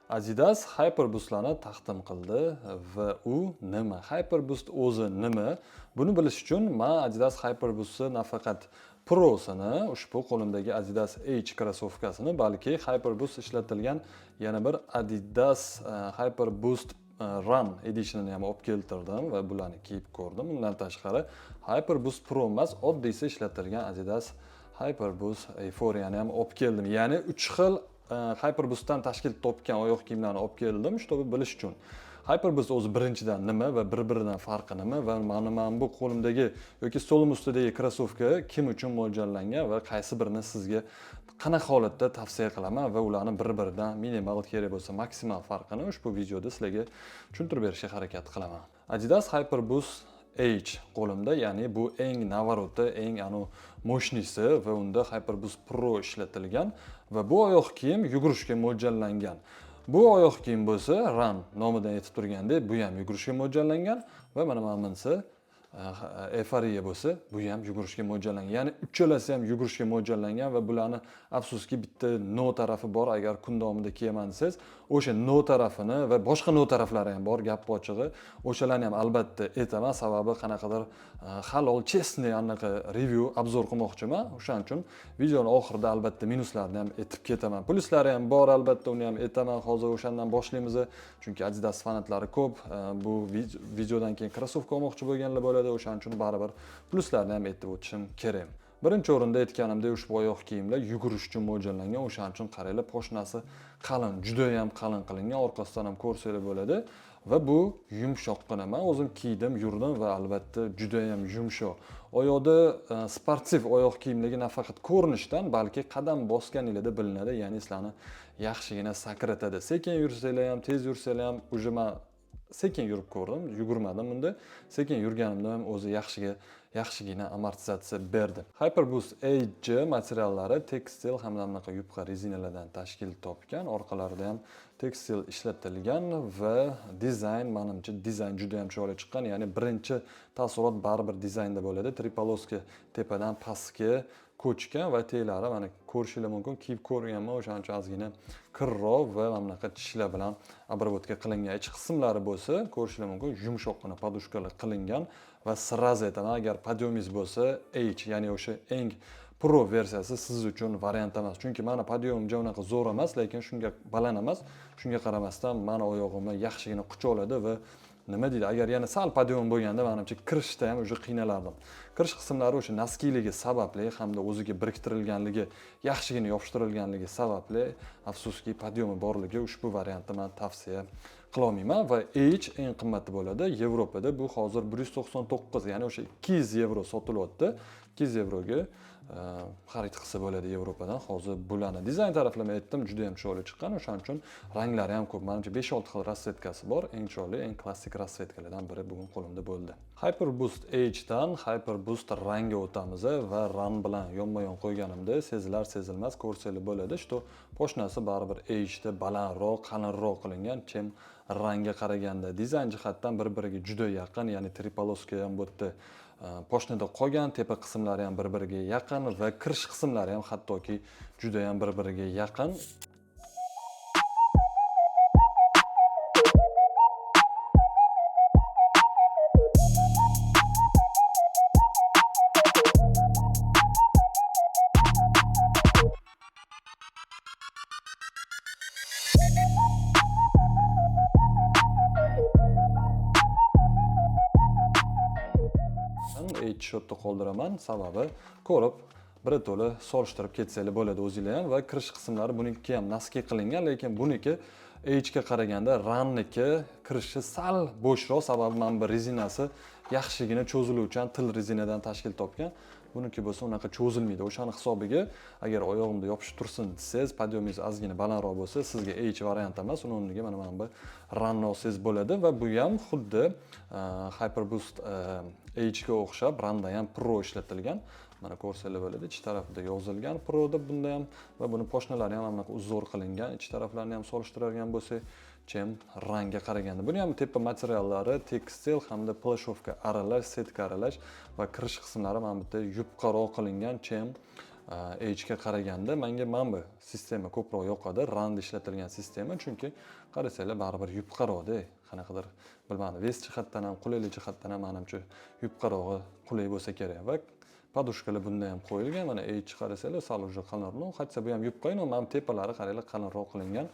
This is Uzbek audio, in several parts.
Adidas Hyperboost'larni taqdim qildi va u nima? Hyperboost o'zi nima? Buni bilish uchun men Adidas Hyperboost'ni nafaqat Pro'sini, ushbu qo'limdagi Adidas H krossovkasini, balki Hyperboost ishlatilgan yana bir Adidas Hyperboost Run Edition'ini ham olib keltirdim va bularni kiyib ko'rdim. Undan tashqari Hyperboost Pro emas, oddiysi ishlatilgan Adidas Hyperboost Euphoria'ni ham olib keldim. Ya'ni 3 xil Hyperboost'dan tashkil topgan oyoq kiyimlarni olib keldim, чтобы bilish uchun. Hyperboost o'zi birinchidan nima va bir-biridan farqi nima va mana bu qo'limdagi yoki stolim ustidagi krossovka kim uchun mo'ljallangan va qaysi birini sizga qanaqa holatda tavsiya qilaman va ularni bir-biridan minimal, kerak bo'lsa maksimal farqini ushbu videoda sizlarga tushuntirib berishga harakat qilaman. Adidas Hyperboost H qo'limda, ya'ni bu eng наворот i, eng anu мощный si va unda Hyperboost Pro ishlatilgan va bu oyoq kiyim yugurishga mo'ljallangan. Bu oyoq kiyim bo'lsa Run nomidan aytib turgandek, bu ham yugurishga mo'ljallangan va mana bunisi Euphoria bo'lsa, bu ham yugurishga mo'ljallangan. Ya'ni uchalasi ham yugurishga mo'ljallangan va bularni afsuski bitta но tarafi bor, agar kun davomida kiyaman desangiz, o'sha но tarafini va boshqa но taraflari ham bor, gap ochig'i. O'shalarni ham albatta aytaman, sababi qanaqadir halol, честный anaqa review, обзор qilmoqchiman. O'shaning uchun videoni oxirida albatta minuslarni ham aytib ketaman. Pluslari ham bor, albatta uni ham aytaman. Hozir o'shandan boshlaymiz, chunki Adidas fanatlari ko'p. Bu videodan keyin krossovka olmoqchi bo'lganlar bo'ladi, o'shaning uchun baribir pluslarni ham aytib o'tishim kerak. Birinchi o'rinda aytganimdek, ushbu oyoq kiyimlar yugurish uchun mo'ljallangan. O'shaning uchun qaranglar, poshnasi qalin, juda ham qalin qilingan, orqasidan ham ko'rsanglar bo'ladi va bu yumshoqqina. Men o'zim kiydim, yurdim va albatta juda ham yumshoq. Oyoqda sportiv oyoq kiyimligi nafaqat ko'rinishdan, balki qadam bosganinglarda bilinadi, ya'ni sizlarni yaxshigina sakratadi. Sekin yursanglar ham, tez yursanglar ham, уже men sekin yurib ko'rdim, yugurmadim bunda. Sekin yurganimda ham o'zi yaxshigina amortizatsiya berdi. Hyperboost Edge materiallari tekstil hamda bunaqa yupqa rezinalardan tashkil topgan, orqalarida ham tekstil ishlatilgan va dizayn, menimcha, dizayn juda ham chiroyli chiqqan. Ya'ni birinchi taassurot baribir dizaynda bo'ladi. Три полоски tepadan pastga ko'chgan va teglari mana ko'rishingiz mumkin, kiyib ko'rganman, o'shaning uchun ozgina kirroq va mana bunaqa tishlar bilan обработка qilingan. Ich qismlari bo'lsa, ko'rishingiz mumkin, yumshoqqina подушка lar qilingan va сразу aytaman, agar подъём ingiz bo'lsa, H, ya'ni o'sha eng Pro versiyasi siz uchun variant emas. Chunki mani подъём im unaqa zo'r emas, lekin shunga baland emas. Shunga qaramasdan mani oyog'imni yaxshigina quchoqladi va nima deydi, agar yana sal подъём bo'lganda, manimcha kirishda ham уже qiynalardim. Kirish qismlari o'sha носки ligi sababli hamda o'ziga biriktirilganligi, yaxshigina yopishtirilganligi sababli, afsuski, подъём i borligi ushbu variantni men tavsiya qilolmayman va H eng qimmati bo'ladi. Yevropada bu hozir 199, ya'ni o'sha 200 yevro sotilyapti. 200 yevroga xarid qilsa bo'ladi Yevropadan. Hozir bularni dizayn taraflama aytdim, juda ham chiroyli chiqqan. O'shaning uchun ranglari ham ko'p. Menimcha 5-6 xil расцветка si bor. Eng chiroyli, eng klassik расцветка lardan biri bugun qo'limda bo'ldi. Hyperboost H dan Hyperboost Runga o'tamiz va Run bilan yonma-yon qo'yganimda sezilar sezilmas ko'rsanglar bo'ladi, что poshnasi baribir H da balandroq, qalinroq qilingan, чем Runga qaraganda. Dizayn jihatdan bir-biriga juda yaqin, ya'ni три полоска ham bu yerda poshnada qolgan, tepa qismlari ham bir-biriga yaqin va kirish qismlari ham hattoki juda ham bir-biriga yaqin. H qoldiraman, sababi ko'rib birato'la solishtirib ketsanglar bo'ladi o'zinglar ham va kirish qismlari buniki ham носки qilingan, lekin buniki H ga qaraganda Runniki kirishi sal bo'shroq, sababi mana bu rezinasi yaxshigina cho'ziluvchan til rezinadan tashkil topgan. Buniki bo'lsa unaqa cho'zilmaydi. O'shani hisobiga agar oyog'imda yopishib tursin desangiz, подъём ingiz ozgina balandroq bo'lsa, sizga H variant emas, uni o'rniga mana bu Runni olsangiz bo'ladi va bu ham xuddi Hyperboost H ga o'xshab Runda ham Pro ishlatilgan. Mana ko'rsanglar bo'ladi, ich tarafida yozilgan Pro deb bunda ham va buni poshnalari ham anaqa узор qilingan. Ich taraflarini ham solishtiradigan bo'lsak, чем Runga qaraganda. Buni ham tepa materiallari tekstil hamda плащёвка aralash, сетка aralash va kirish qismlari mana bu yerda yupqaroq qilingan, чем Edge'ga qaraganda menga mana bu sistema ko'proq yoqadi, Run ishlatilgan sistema, chunki qarasanglar, baribir yupqaroqda, qanaqadir, bilmadim, вес jihatdan ham, qulaylik jihatdan ham manimcha yupqarog'i qulay bo'lsa kerak. Va подушка lar bunda ham qo'yilgan. Mana, Edge qarasanglar, sal уже qalinroq, хотя bu ham yupqa, но mana tepalari, qaranglar, qalinroq qilingan.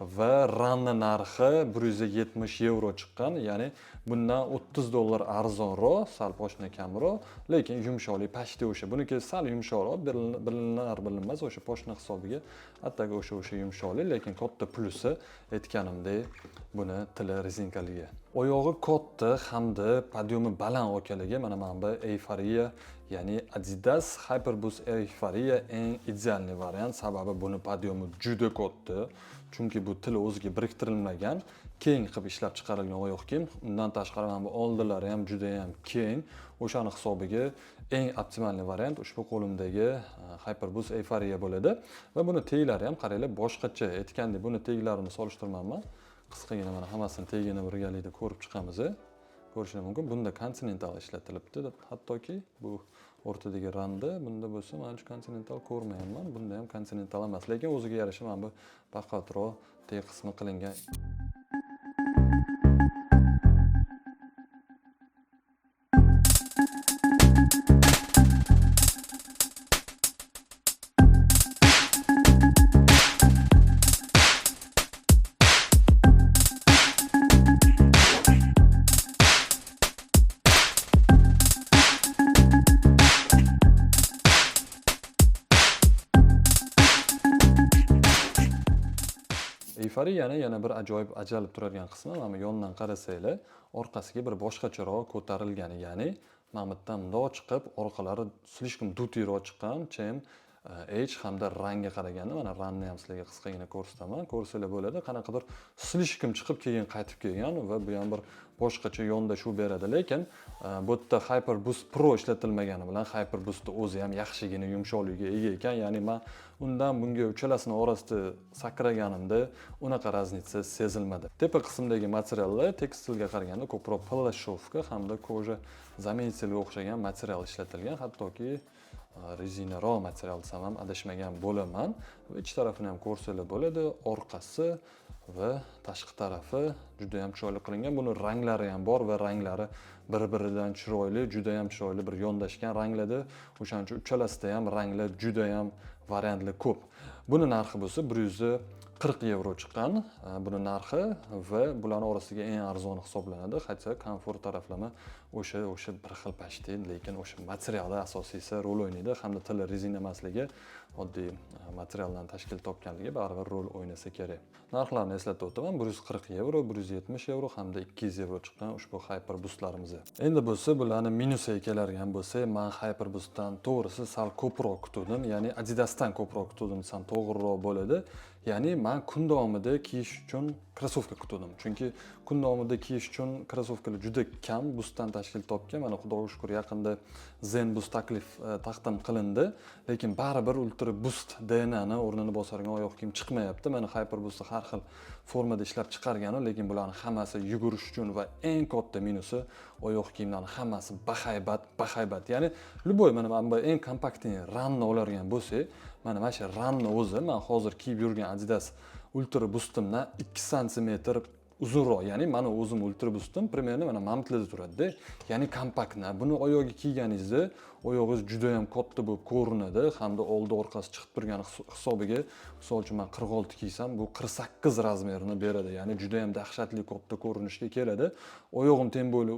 Va Runni narxi 170 yevro chiqqan, ya'ni bundan 30 dollar arzonroq, sal poshna kamroq, lekin yumshoqlik почти o'sha. Buniki sal yumshoqroq, bilinar bilinmas o'sha poshna hisobiga, atigi o'sha yumshoqlik, lekin katta plusi, aytganimdek, buni tili rezinkaligi. Oyog'i katta hamda подъём i baland okaligi mana bu Euphoria, ya'ni Adidas Hyperboost Euphoria eng идеальный variant. Sababi buni подъём i juda katta, chunki bu tili o'ziga biriktirilmagan, keng qilib ishlab chiqarilgan oyoq kiyim. Undan tashqari, mana bu oldilari ham juda ham keng. O'shani hisobiga eng оптимальный variant ushbu qo'limdagi Hyperboost Euphoria bo'ladi. Va buni teglari ham, qaranglar, boshqacha. Aytgandek, buni teglarini solishtirmanman qisqagina. Mana, hammasini tegini birgalikda ko'rib chiqamiz. Ko'rishingiz mumkin, bunda Continental ishlatilibdi, hattoki bu o'rtadagi Runda. Bunda bo'lsa, man shu Continental ko'rmayapman, bunda ham Continental emas, lekin o'ziga yarasha mana bu baquvvatroq teg qismi qilingan. Eyforiyani yana bir ajoyib ajralib turadigan qismi, mana bu yondan qarasanglar, orqasiga bir boshqacharoq ko'tarilgani, ya'ni mana bu yerdan mundoq chiqib, orqalari слишком дутый roq chiqqan, чем Edge hamda Runga qaraganda. Mana, Runni ham sizlarga qisqagina ko'rsataman, ko'rsanglar bo'ladi. Qanaqadir слишком chiqib, keyin qaytib kelgan va bu ham bir boshqacha yondashuv beradi. Lekin bu yerda Hyper Boost Pro ishlatilmagani bilan Hyper Boostni o'zi ham yaxshigina yumshoqligiga ega ekan, ya'ni man undan bunga uchalasini orasida sakraganimda unaqa разница sezilmadi. Tepa qismidagi materiallar tekstilga qaraganda ko'proq полушёлка hamda кожа заменитель ga o'xshagan material ishlatilgan, hattoki rezinaroq material desam ham adashmagan bo'laman. Va ich tarafini ham ko'rsanglar bo'ladi, orqasi va tashqi tarafi juda ham chiroyli qilingan. Buni ranglari ham bor va ranglari bir biridan chiroyli, juda ham chiroyli bir yondashgan ranglarda. O'shaning uchun uchalasida ham ranglar juda ham variantli ko'p. Buni narxi bo'lsa 140 yevro chiqqan buni narxi va bularni orasiga eng arzoni hisoblanadi, хотя komfort taraflama o'sha bir xil почти, lekin o'sha materiali asosiysi rol o'ynaydi hamda tili rezina emasligi, oddiy materialdan tashkil topganligi baribir rol o'ynasa kerak. Narxlarni eslatib o'taman: 140 yevro, 170 yevro hamda 200 yevro chiqqan ushbu Hyper Boostlarimiz. Endi bo'lsa bularni minusiga keladigan bo'lsak, man Hyper Boostdan, to'g'risi, sal ko'proq kutuvdim, ya'ni Adidasdan ko'proq kutuvdim desam to'g'riroq bo'ladi. Ya'ni man kun davomida kiyish uchun krossovka kutuvdim, chunki kun davomida kiyish uchun krossovkalar juda kam Boostdan tashkil topgan. Mana, xudoga shukur, yaqinda Zen Boost taklif taqdim qilindi, lekin baribir Ultra Boost DNAni o'rnini bosadigan oyoq kiyim chiqmayapti. Mana, Hyper Boostni har xil formada ishlab chiqargani, lekin bularni hammasi yugurish uchun. Va eng katta minusi, oyoq kiyimlarni hammasi bahaybat, bahaybat. Ya'ni любой, mana bu eng kompaktniy Runni oladigan bo'lsak, mana shu Runni o'zi man hozir kiyib yurgan Adidas Ultra Boostimdan 2 santimetr uzunroq. Ya'ni mani o'zim Ultra Boostim примерно mana tilida turadida, ya'ni kompaktni. Buni oyog'iga kiyganingizda oyog'ingiz juda yam katta bo'lib ko'rinadi hamda oldi orqasi chiqib turgani hisobiga, misol uchun, man 46 kiysam, bu 48 razmerini beradi, ya'ni juda yam dahshatli katta ko'rinishga keladi. Oyog'im тем более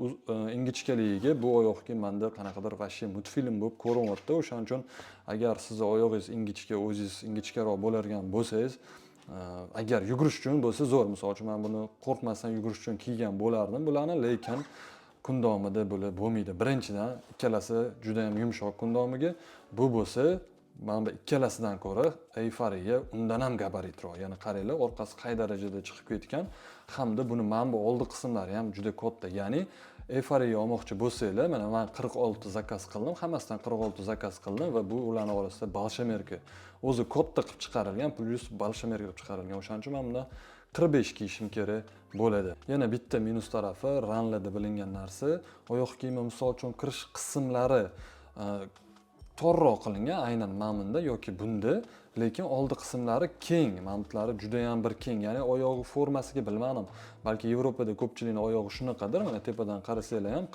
ingichkaligiga bu oyoq kiyim manda qanaqadir вообще мультфильм bo'lib ko'rinyapti. O'shaning uchun agar sizni oyog'ingiz ingichka, o'zingiz ingichkaroq bo'ladigan bo'lsangiz, agar yugurish uchun bo'lsa, zo'r. Misol uchun, man buni qo'rqmasdan yugurish uchun kiygan bo'lardim bularni, lekin kun davomida bular bo'lmaydi. Birinchidan, ikkalasi juda yam yumshoq kun davomiga. Bu bo'lsa, mana bu ikkalasidan ko'ra Euphoria undan ham gabaritroq. Ya'ni qaranglar, orqasi qay darajada chiqib ketgan hamda buni mana bu oldi qismlari ham juda katta. Ya'ni Euphoria olmoqchi bo'lsanglar, mana man 46 заказ qildim, hammasidan 46 заказ qildim va bu ularni orasida большемерка, o'zi katta qilib chiqarilgan, плюс большемерка qilib chiqarilgan. O'shaning uchun man bundan 45 kiyishim kerak bo'ladi. Yana bitta minus tarafi, Runlarda bilingan narsa, oyoq kiyimi, misol uchun, kirish qismlari. Torroq qilingan aynan mana bunda yoki bunda, lekin oldi qismlari keng, mantlari judayam bir keng, ya'ni oyog'i formasiga, bilmadim, balki Yevropada ko'pchilikni oyog'i shunaqadir. Mana tepadan qarasanglar ham,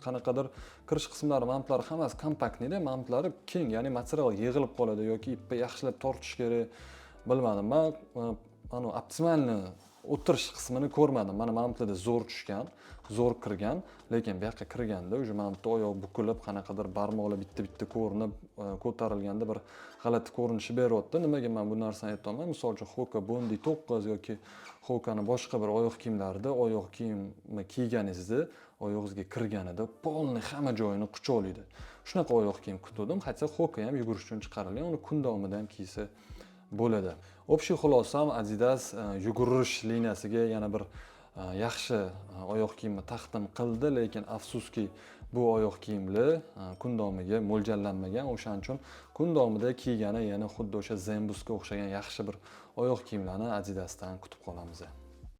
qanaqadir kirish qismlari, mantlari hammasi компактный da, mantlari keng, ya'ni material yig'ilib qoladi yoki ipni yaxshilab tortish kerak, bilmadim. Man anavi оптимальный o'tirish qismini ko'rmadim. Mana bularda zo'r tushgan, zo'r kirgan, lekin bu yoqqa kirganda уже mana bitta oyoq bukilib, qanaqadir barmoqlar bitta bitta ko'rinib, ko'tarilganda bir g'alati ko'rinishi beryapti. Nimaga man bu narsani aytyapman? Misol uchun, Hoka Bondi 9 yoki Hokani boshqa bir oyoq kiyimlarida oyoq kiyimni kiyganingizda, oyog'ingizga kirganida полный hamma joyini quchoqlaydi. Shunaqa oyoq kiyim kutgandim, хотя Hoka ham yugurish uchun chiqarilgan, uni kun davomida ham kiysa bo'ladi. Общий xulosam, Adidas yugurish liniyasiga yana bir yaxshi oyoq kiyimni taqdim qildi, lekin afsuski, bu oyoq kiyimlar kun davomiga mo'ljallanmagan. O'shaning uchun kun davomida kiygani yana xuddi o'sha Zenboostga o'xshagan yaxshi bir oyoq kiyimlarni Adidasdan kutib qolamiz.